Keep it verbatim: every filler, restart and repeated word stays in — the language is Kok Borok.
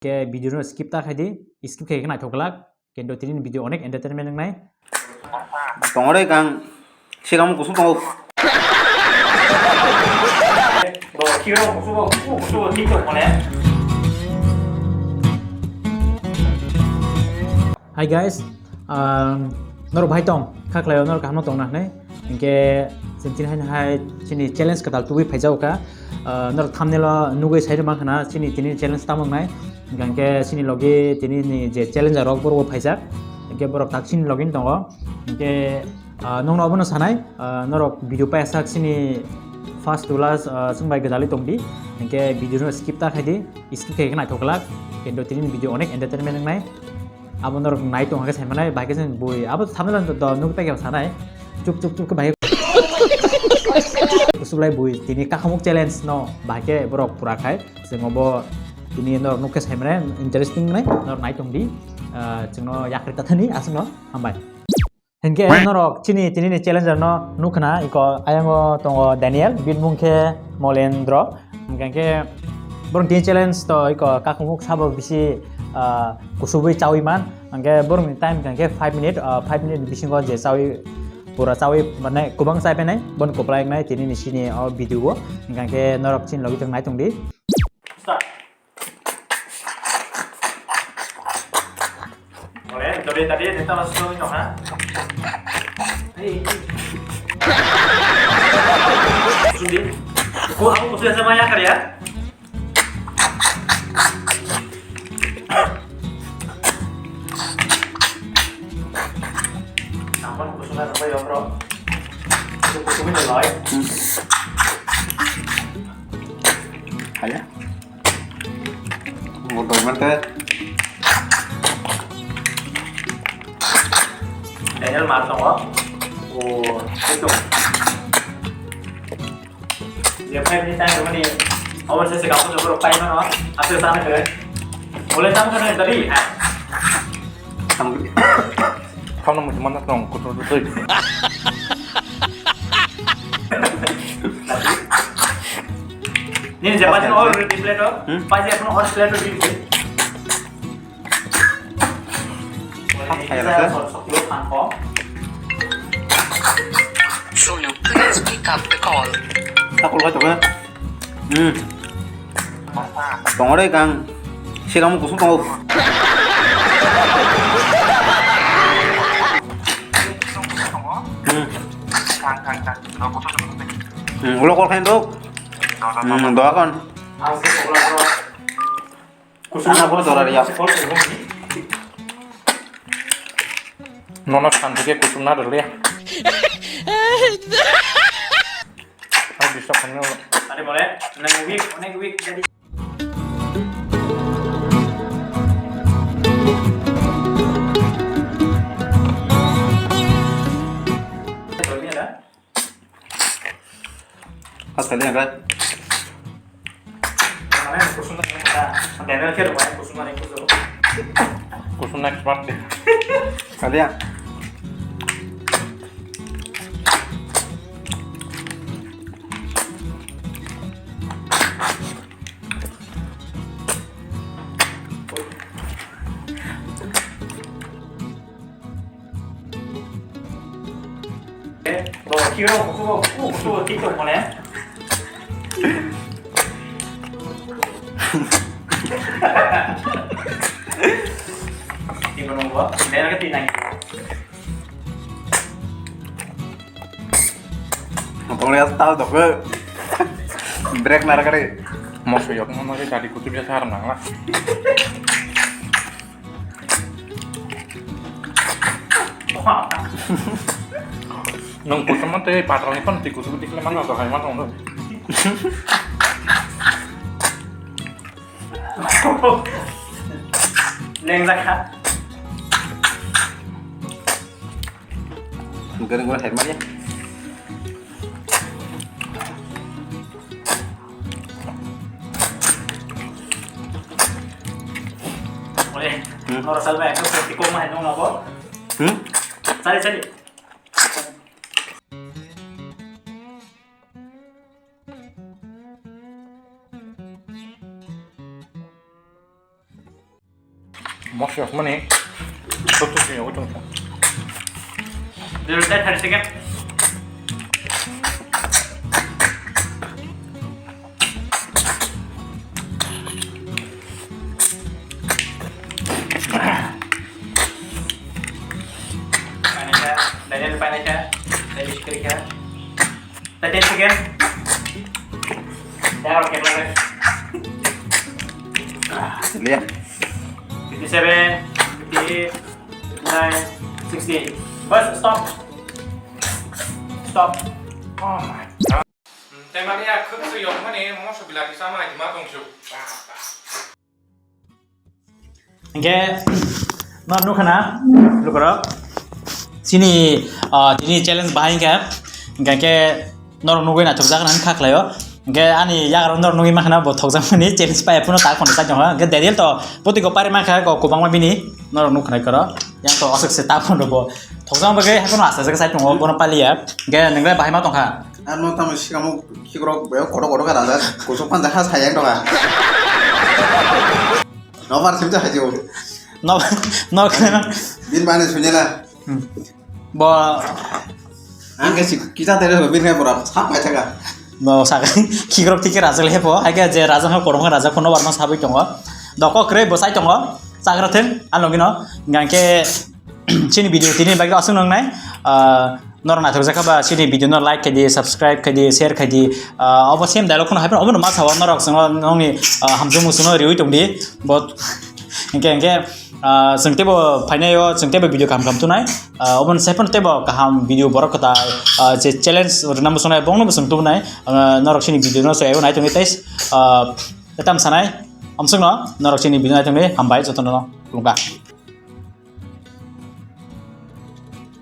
Ke video no skip ta khai di, skip khai khe naithok glak. Kendo tini video onek entertainment wngnai. Tongore kang, sikamo kusung tongo. Hi guys, um, norok bai tong, kha khlaio norok kaham no tong na hinwi. Hinkhe chwng tini hai hai chini challenge kwtal tubui phaijago kha. Ah, norok thumbnail o nugui sai rwma khna chini tini challenge tamo wngnai. Hinkhe chini logi tini ni je challenger rok borok bo phaijak. Hinkhe borok tak chini logi tongo. Hinkhe, ah, nokno obono sanai, ah, norok video paisa chini first to last, ah, chwng bai gwdalwi tongdi. Hinkhe video no skip ta khaidi, skip khe naithok glak. Kendo tini video onek entertainment wngnai. Abo norok nai tong khe sai manai, bahai khe chwng bui. Abo thumbnail o do nugwi paikha sanai. Chup chup chup khe bahai. Kusuklai bui tini kakhomuk challenge no bahai khe borok pura khai. Chwng obo tini norok nuk khe sai manai interesting nai norok nai tong di. Ah, chwngno yakri ta thani aswkno hambai. Hinkhe norok chini tini ni challenger no nuk khna iko ayango tongo Daniel, bini mung khe Molendro. Hinkhe borok tini challenge to iko kakhomuk sabo bisi, ah, kusubui chawi man. Hinkhe borok ni time hinkhe five minute, ah, five minute bisingo je chawi pura chawi mane kubang chai penai bon kuplai nai tini ni sini o video o. Hinkhe norok chini logi tong nai tong di. Start. Boleh, jadi tadi kita masuk dulu, ha? Hei. Sudah. Aku, aku sudah sama ya, Kak, ya? Ampun, aku sudah sampai ya, Bro. Aku sudah mulai. Kaya? Motor mate. Daniel mar tongo. O, itu. Dia five minute time mani. Awal saya sekarang tu baru five mana? Apa sana keren? Boleh tahu kan tadi? Kamu mau gimana tong? Kutu kutu. Ini siapa sih all ready plate oh? Hmm? Pasti aku all plate ready. Apa ya, Rafa? Solo, please pick up the call. Aku lupa coba. Hmm. Tongore kang. Sikamo kusung tongo. Hmm. Hmm, ulo kol khain dok. Hmm, doakan. Kusung na bono dora riya. Nono santi ke kusung na dole. Ai disturb khaina. Are bole, nang weak, onek weak jadi. Pas kali ya, guys. Mana kusung na, Daniel khe rwmani kusung na kusung. Kusung na expert de. Kali ya. Tongri asal dok. Break nara kare. Moso yok mo mari dadi kutu biasa haram nangla. Nung kusuma te patrang ni pan ti kusuma ti kle mana to hai mana nung. Neng zakha. Gurung gurung hai mari. Ore, hmm. Ora salva ekdom soti kom hai nung abo. Hmm? Sari, sari. Mosla mani sotu sini aku tunggu. Dulu saya thirty second. Panikha, Daniel panikha, Daniel sikirikha. Thirty second. Down, okay, brother. Ah, lihat. Fifty-seven, fifty-eight, fifty-nine, sixty. Bas, stop. Stop. Oh my God. Tei mani ya khuk su yok mani moso bilati sama di ma tong su. Hingke, no, nukha na, lukurok. Chini, ah, tini challenge bahai hingke, hingke ke norok nugui naithokjak nang kha khlaio. Hingke ani yagra norok nugui mankha na bo thokjakmani challenge pai phano tak phano chai tongo. Hingke Daniel to botiko pari mankha ko kubangma bini norok nukha nai koro. Yang to aswk se tak phano bo thokjak bagwi haphano asajak chai tongo bono paliya. Hingke nwngle bahai ma tongkha. Ano tamo sikamo khikrok kodo kodo khe rajak kusuk phan jakha sayang tongkha. Nobar simte hajo. No, no, no. Bin bani sunyala. Hmm. Bo. Ang khe si-, kisa tere bin khe pura sap pai thaka. Bo sa khikrok tike rajak le pho. Hai khe je rajak ha korong rajak phono barma sabai tongo. Doko kre bo sai tongo. Chagra theng, ang logino. Hingke chini video tini bagwi aswk nang nai. Ah, norok naithok jakha ba chini video no like khaidi, subscribe khaidi, share khaidi. Ah, obo same dialogue kheno hai phano obo no ma sao norok chwng nongni, ah, hamjwk muchung no riwi tongdi. Bo hingke hingke, ah, chwng teibo phainai o chwng teibo video kaham kaham tunai. Ah, obo no sai phano teibo kaham video borok kwtal, ah, je challenge rwna muchungnai bongno bo chwng tubunai. Ah, norok chini video no so ebo nai tongdi tei, ah, tam sanai. Amswkno norok chini video nai tongdi hambai jotono no khulumkha.